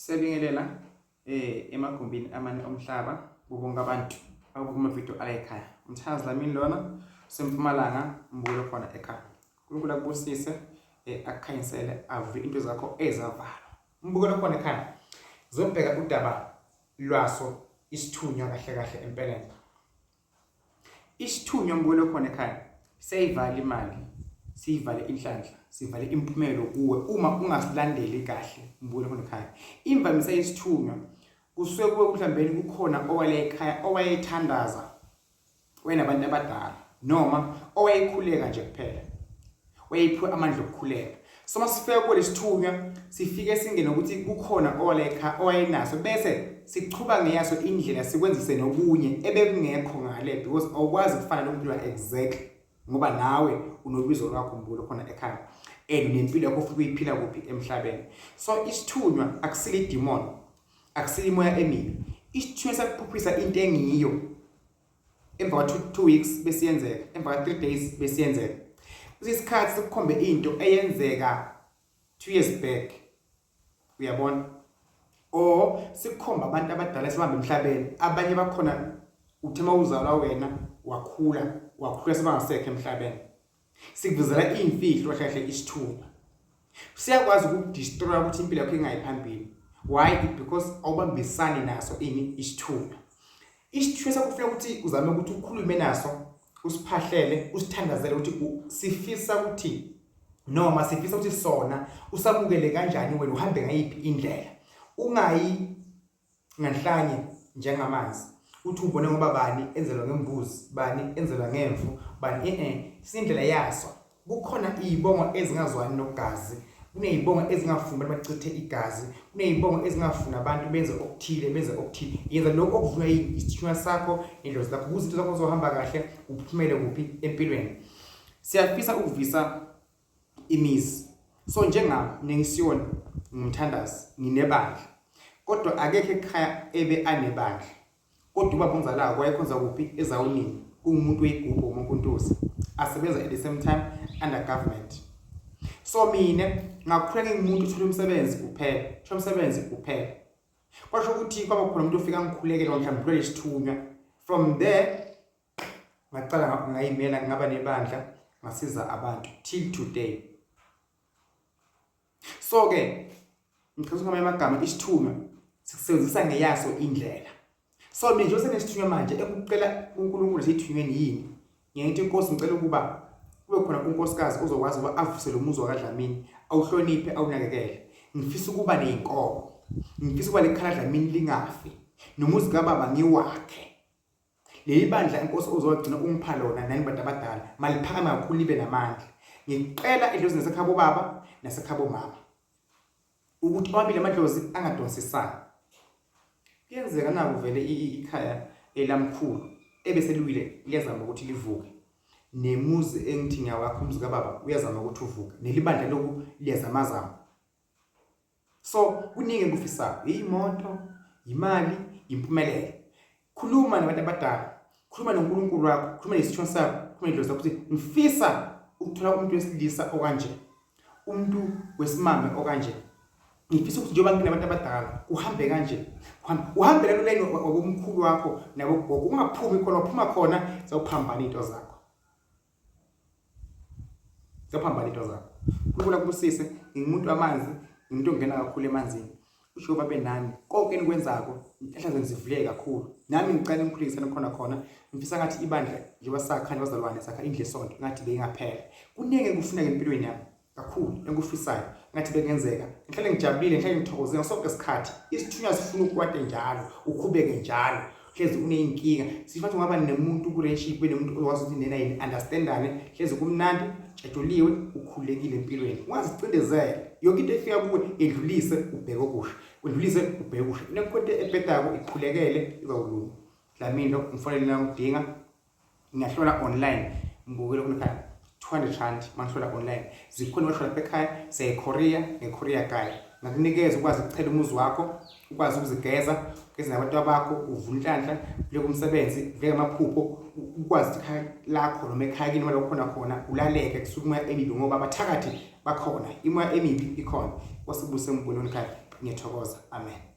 Siyabingelela emagumbini amane omhlaba kubonke abantu ababuka amavidiyo ala ekhaya. Umthandazi Dlamini lona useMpumalanga mbukelo khona ekhaya. uNkulunkulu akubusise akukhanyisele avule into zakho ezavalwa. Umbukelo khona ekhaya. Zobheka udaba lwaso isithunywa kahle kahle empeleni. Isithunywa mbukelo khona ekhaya siyayivala imali, siyivale inhlanhla, sivale imphumelo kuwe uma ungasilandeli kahle mbukelo khona ekhaya. Imvamisa yesithunywa kusuke kuwe mhlawumbeni kukhona owale ekhaya owayethandaza wayenabantu abadala noma owayekhuleka nje kuphela wayephiwe amandla okukhuleka. So masifika kulesithunywa sifike singene ukuthi kukhona owalekha owayenaso bese sichuba ngeyaso indlela sikwenzise nokunye ebekungekho ngale because awukwazi kufana nomuntu exactly ngoba nawe unobizo lwakho mbulo khona ekhaya and nempilo yakho futhi uyiphila kuphi emhlabeni. So isithunywa akusile idemon, akusile imoya emibi. Isithunywa sakuphuphisa into engiyo emva kwa 2 weeks besiyenzeka, emva kwa 3 days besiyenzeka. Kusesikhathi sikukhombe into eyenzeka 2 years back, uyabona, or sikukhomba abantu abadala esibamba emhlabeni. Abanye bakhona uthe mawuzalwa wena wakhula wakhula sebangasekho emhlabeni. Sikuvezela iy'mfihlo kahle kahle. Isithunywa siyakwazi ukukudestroya ukuthi impilo yakho ingayi phambili. Why? Because awubambisani naso. Ini isithunywa? Isithunywa sakufuna ukuthi uzame ukuthi ukhulume naso, usiphahlele, usithandazele ukuthi sifisa ukuthi noma sifisa ukuthi sona usamukele kanjani wena, uhambe ngayiphi indlela, ungayi nganhlanye njengamanzi uthi ubone ngoba bani enzelwa ngembuzi, bani enzelwa ngemvu, bani sindlela yaso. Kukhona izibongo ezingazwani nogazi, kunezibongo ezingafuni abantu bachithe igazi, kunezibongo ezingafuni abantu benze okuthile, benze okuthile. Yenza lokho okuvunywa isithunywa sakho nedlozi lakho ukuze izinto zakho zizohamba kahle, uphumele kuphi empilweni. Siyafisa ukuvisa imizi. So njengami nengisiyona ngumthandazi, nginebandla, kodwa akekho ekhaya ebe anebandla. Kodwa ubaba ongizalayo wayekhonza kuphi? Ezawunini, kungumuntu weyigubhu womunkuntuzi, asebenza at the same time under government. So mina ngakhula ngingumuntu uthola umsebenzi kuphela, thola umsebenzi kuphela. Kwasho ukuthi kwaba khona umuntu ofika ngikhulekele, mhlawumbe isithunywa. From there ngaqala ngayimela, ngaba nebandla, ngasiza abantu till today. So ke ngichaza ngamanye amagama, isithunywa sikusebenzisa ngeyaso indlela. So mina nje senesithunywa manje, ekucela uNkulunkulu sithunyweni yini, ngiyathi, "Inkosi, ngicela ukuba kube khona unkosikazi ozokwazi ukuba avuse lo muzi wakaDlamini, awuhloniphe, awunakekele. Ngifisa ukuba ney'nkomo, ngifisa ukuba lekhala Dlamini lingafi, nomuzi kababa ngiwakhe. Leli bandla, inkosi, ozowagcina ungipha lona nani bantu abadala, maliphakame kakhulu, libe namandla. Ngicela edlozini nasekhabo baba nasekhabo mama ukuthi omabili amadlozi angadonsisani." Kuyenzeka naku vele ikhaya elamkhulu ebeseliwile liyazama ukuthi livuke, nemuzi engithi ngiyawakha, umuzi kababa, uyazama ukuthi uvuke, nelibandla loku liyazamazama. So kuningi engikufisayo, iyimoto, imali, impumelelo. Khuluma nabantu abadala, khuluma noNkulunkulu wakho, khuluma nesithunywa sakho, khuluma nedlozi lakho ukuthi ngifisa ukuthola umuntu wesilisa okanje, umuntu wesimame okanje. Ngifisa ukuthi njengoba nginabantu abadala kuhambe kanje, kuhambe uhambe lalo line wabomkhulu wakho nabogogo, ungaphumi khona. Waphuma khona, zawuphambana into zakho, ziyaphambana into zakho. uNkulunkulu akubusise. Ngingumuntu wamanzi, ngimuntu ongena kakhulu emanzini. UJehova abe nani konke enikwenzako, inhlanhla zenu zivuleke kakhulu. Nami ngicela nikhulekisane khona khona. Ngifisa ngathi ibandla njengoba sakha nabazalwane, sakha indlu yesonto, ngathi beyingaphela. Kuningi engikufuneka empilweni yami kakhulu, engikufisayo, ngathi bekungenzeka ngihlale ngijabulile, ngihlale ngithokozile ngaso sonke isikhathi. Isithunywa sifuna ukwate njalo, ukhubeke njalo, hlezi uney'nkinga. Sifuna ukuthi ungaba nemuntu ku-relationship, ube nemuntu ozokwazi ukuthi nena yini understandane, hlezi kumnandi, jatshuliwe, ukhululekile empilweni, ungazicindezele. Yonke into efika kuwe edlulise, ubheke okusha, udlulise, ubheke okusha. Into ebhedako ikhulekele, izawulunga. Dlamini lo, ngifonele nangudinga. Ngiyahlola online, ngibukele khona R200 mangihlola online. Zikhona ohlola lapha ekhaya, siyayi-courier nge-courier guy. Ngakunikeza ukwazi ukuchela umuzi wakho, ukwazi ukuzigeza, ugeze nabantu bakho, uvule inhlanhla, uvuleke umsebenzi, uvuleke amaphupho, ukwazi ukuthi ekhaya lakho noma ekhaya kini noma khona khona ulaleke kusuka imoya emibi, ngoba abathakathi bakhona, imoya emibi ikhona. Wasibuse mbonweni ekhaya. Ngiyathokoza. Amen.